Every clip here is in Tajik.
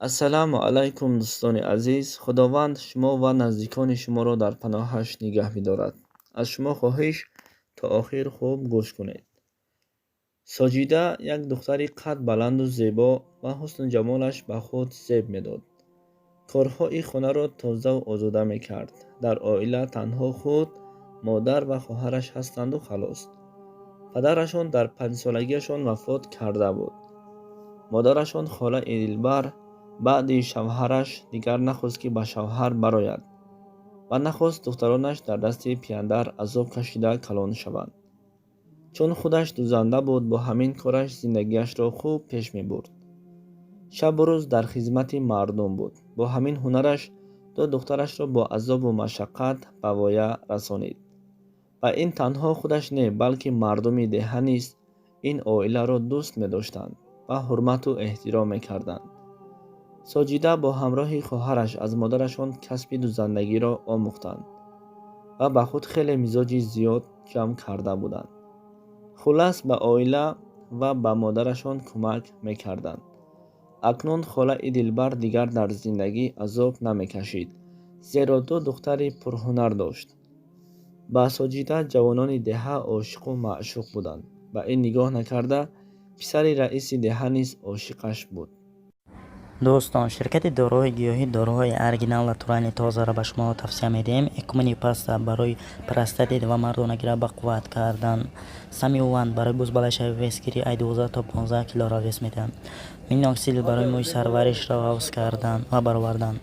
Ассалому алайкум, дӯстони азиз. Худованд шумо ва наздикони шуморо дар паноҳаш нигаҳ бидорад. Аз шумо хоҳиш, то охир хуб гӯш кунед. Соҷида як духтари қад баланду зебо ва ҳусну ҷамолаш ба худ зеб медод. Корҳои хонаро тозаву озода мекард. Дар оила танҳо худ, модар ва хоҳараш ҳастанду халос. Падарашон дар 5-солагиашон вафот карда буд. Модарашон холаи Дилбар баъди шавҳараш дигар нахост, ки ба шавҳар барояд, ва нахост духтаронаш дар дасти пияндар азоб кашида калон шаванд. Чун худаш дузанда буд, бо ҳамин кораш зиндагиашро хуб пеш мебурд. Шабу рӯз дар хизмати мардум буд. Бо ҳамин ҳунараш ду духтарашро бо азобу машаққат ба воя расонид. Ва ин танҳо худаш не, балки мардуми деҳа низ ин оиларо дӯст медоштанд ва ҳурмату эҳтиром мекарданд. Соҷида бо ҳамроҳи хоҳараш аз модарашон касби дузандагиро омӯхтанд ва ба худ хеле мизоҷи зиёд ҷамъ карда буданд. Хуллас, ба оила ва ба модарашон кӯмак мекарданд. Акнун холаи Дилбар дигар дар зиндагӣ азоб намекашид, зеро ду духтари пурҳунар дошт. Ба Соҷида ҷавонони деҳа ошиқу маъшуқ буданд. Ба ин нигоҳ накарда, писари раиси деҳа низ ошиқаш буд. Дӯстон, ширкати доруҳои гиёҳӣ доруҳои оригинал, натуральный, тозаро ба шумо тавсия медиҳем. Экумени паста барои простатит ва мардонагиро ба қувват кардан, Самиуван барои бузбалашави, весгирӣ, ай 12 то 15 килоро вес медиҳад, Миноксидил барои мӯи сарваришро ғафз кардан ва баровардан,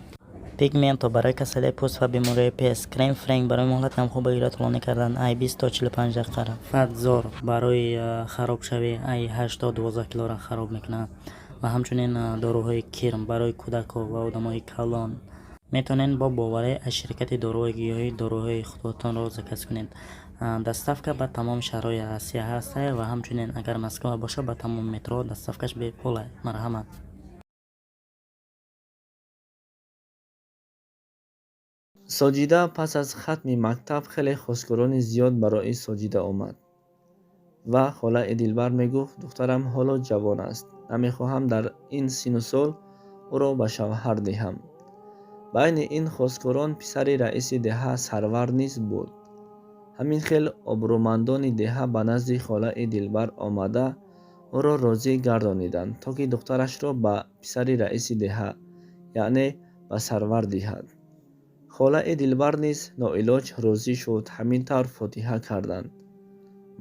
Пигменто барои касалии пӯст ва бемориҳои пест, Крем Френк барои муҳлати ҳамхобагиро тӯлонӣ кардан, ай 20 то 45 дақиқа, Фатзор барои харобшавӣ, ай 8 то 12 килоро хароб мекунад, ва ҳамчунин доруҳои кирм барои кӯдакҳо ва одамои калон. Метавонед бо боварӣ аз ширкати доруҳои гиёҳӣ доруҳои худатонро заказ кунед. Доставка ба тамоми шаҳрҳои Россия ҳаста ва ҳамчунин агар Москва бошад, ба тамоми метро доставкаш бепул. Марҳамат. Соҷида пас аз хатми мактаб хеле хостгорони зиёд барои Соҷида омад ва холаи Дилбар мегуфт: «Духтарам ҳоло ҷавон аст, намехоҳам дар ин синну сол ӯро ба шавҳар диҳам». Байни ин хостгорон писари раиси деҳа Сарвар низ буд. Ҳамин хел обрӯмандони деҳа ба назди холаи Дилбар омада, ӯро розӣ гардониданд, то ки духтарашро ба писари раиси деҳа, яъне ба Сарвар диҳад. Холаи Дилбар низ ноилоҷ розӣ шуд. Ҳамин тавр фотиҳа карданд.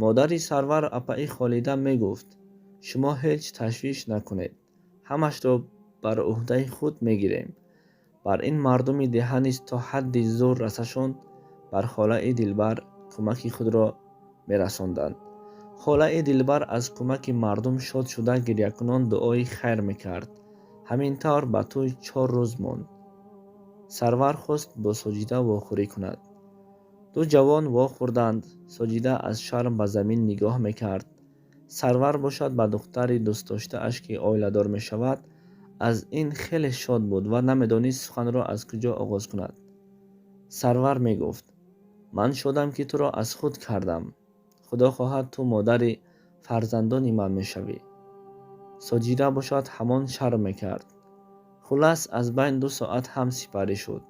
Модари Сарвар апаи Холида мегуфт: «Шумо ҳеҷ ташвиш накунед, ҳамашро бар ӯҳдаи худ мегирем». Бар ин мардуми деҳа низ то ҳадди зӯр расашон бар холаи Дилбар кӯмаки худро мерасонданд. Холаи Дилбар аз кӯмаки мардум шод шуда, гирякунон дуои хайр мекард. Ҳамин тавр ба тӯй 4 рӯз монд. Сарвар хост бо Соҷида вохӯрӣ кунад. Ду ҷавон вохӯрданд. Соҷида аз шарм ба замин нигоҳ мекард. Сарвар бошад, ба духтари дӯстдоштааш, ки оиладор мешавад, аз ин хеле шод буд ва намедонист суханро аз куҷо оғоз кунад. Сарвар мегуфт: «Ман шодам, ки туро аз худ кардам. Худо хоҳад, ту модари фарзандони ман мешавӣ». Соҷида бошад, ҳамон шарм мекард. Хуллас, аз байн 2 соат ҳам сипарӣ шуд.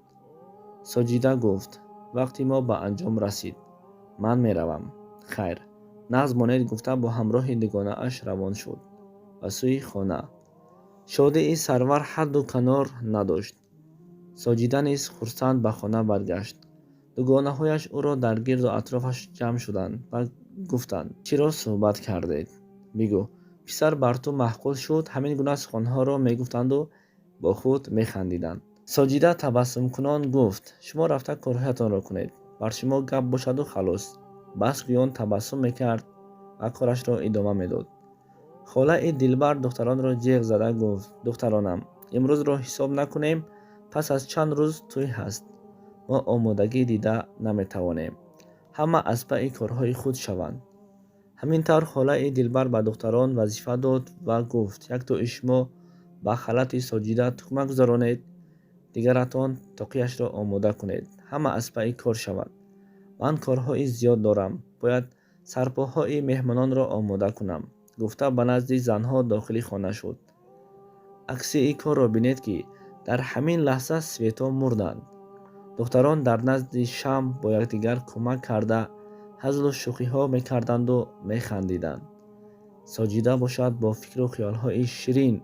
Соҷида гуфт: «Вақти мо ба анҷом расид, ман меравам, хайр, нағз монед», гуфта, бо ҳамроҳи дугонааш равон шуд ба сӯи хона. Шодии Сарвар ҳадду канор надошт. Соҷида низ хурсанд ба хона баргашт. Дугонаҳояш ӯро дар гирду атрофаш ҷамъ шуданд ва гуфтанд: «Чиро суҳбат кардед? Бигӯ, писар бар ту маъқул шуд?» Ҳамин гуна суханҳоро мегуфтанду бо худ механдиданд. Соҷида табассумкунон гуфт: «Шумо рафта корҳоятонро кунед, бар шумо гап бошаду халос». Бас гӯён табассум мекард ва корашро идома медод. Холаи Дилбар духтаронро ҷеғ зада гуфт: «Духтаронам, имрӯзро ҳисоб накунем, пас аз чанд рӯз тӯй ҳаст, мо омодагӣ дида наметавонем. Ҳама аз пайи корҳои худ шаванд». Ҳамин тавр холаи Дилбар ба духтарон вазифа дод ва гуфт: «Яктои шумо ба халати Соҷида тугма гузаронед, дигаратон тоқияшро омода кунед. Ҳама аз пайи кор шавад. Ман корҳои зиёд дорам, бояд сарпоҳои меҳмононро омода кунам», гуфта, ба назди занҳо дохили хона шуд. Акси ин корро бинед, ки дар ҳамин лаҳза светҳо мурданд. Духтарон дар назди шамъ бо якдигар кӯмак карда, ҳазлу шӯхиҳо мекарданду механдиданд. Соҷида бошад, бо фикру хиёлҳои ширин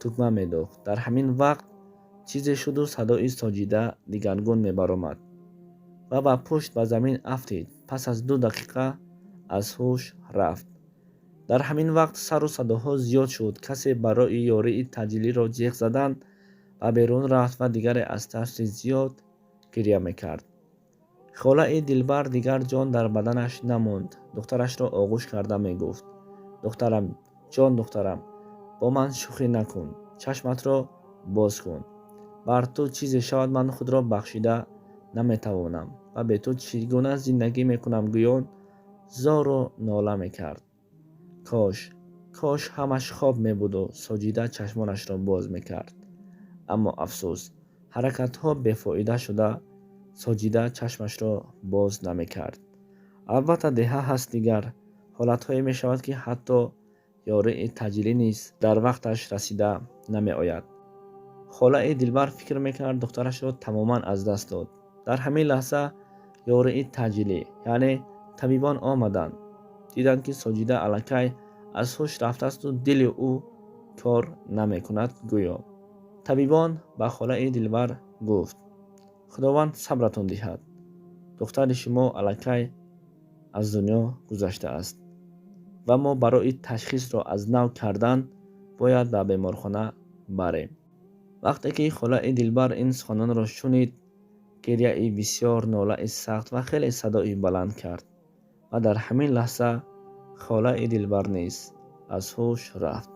тугма медӯхт. Дар ҳамин вақт чизе шуду садои Соҷида дигаргун мебаромад ва ба пушт ба замин афтид. Пас аз 2 дақиқа аз ҳуш рафт. Дар ҳамин вақт сару садоҳо зиёд шуд. Касе барои ёрии таъҷилиро ҷеғ задан ба берун рафт ва дигаре аз тарси зиёд гиря мекард. Холаи Дилбар дигар ҷон дар баданаш намонд. Духтарашро оғӯш карда мегуфт: «Духтарам, ҷон духтарам, бо ман шӯхӣ накун, чашматро боз кун. Бар ту чизе шавад, ман худро бахшида наметавонам ва бе ту чӣ гуна зиндагӣ мекунам», гӯён зору нола мекард. Кош, кош ҳамаш хоб мебуду Соҷида чашмонашро боз мекард. Аммо афсӯс, ҳаракатҳо бефоида шуда, Соҷида чашмашро боз намекард. Албатта, деҳа ҳаст, дигар ҳолатҳое мешавад, ки ҳатто ёрии таъҷилӣ низ дар вақташ расида намеояд. Холаи Дилбар фикр мекард, духтарашро тамоман аз даст дод. Дар ҳамин лаҳза ёрии таъҷилӣ, яъне табибон омаданд. Диданд, ки Соҷида аллакай аз ҳуш рафтаасту дили ӯ кор намекунад гӯё. Табибон ба холаи Дилбар гуфт: «Худованд сабратон диҳад, духтари шумо аллакай аз дунё гузаштааст ва мо барои ташхисро аз нав кардан бояд ба беморхона барем». Вақте ки холаи Дилбар ин суханонро шунид, гиряи бисёр, нолаи сахт ва хеле садои баланд кард ва дар ҳамин лаҳза холаи Дилбар низ аз ҳуш рафт.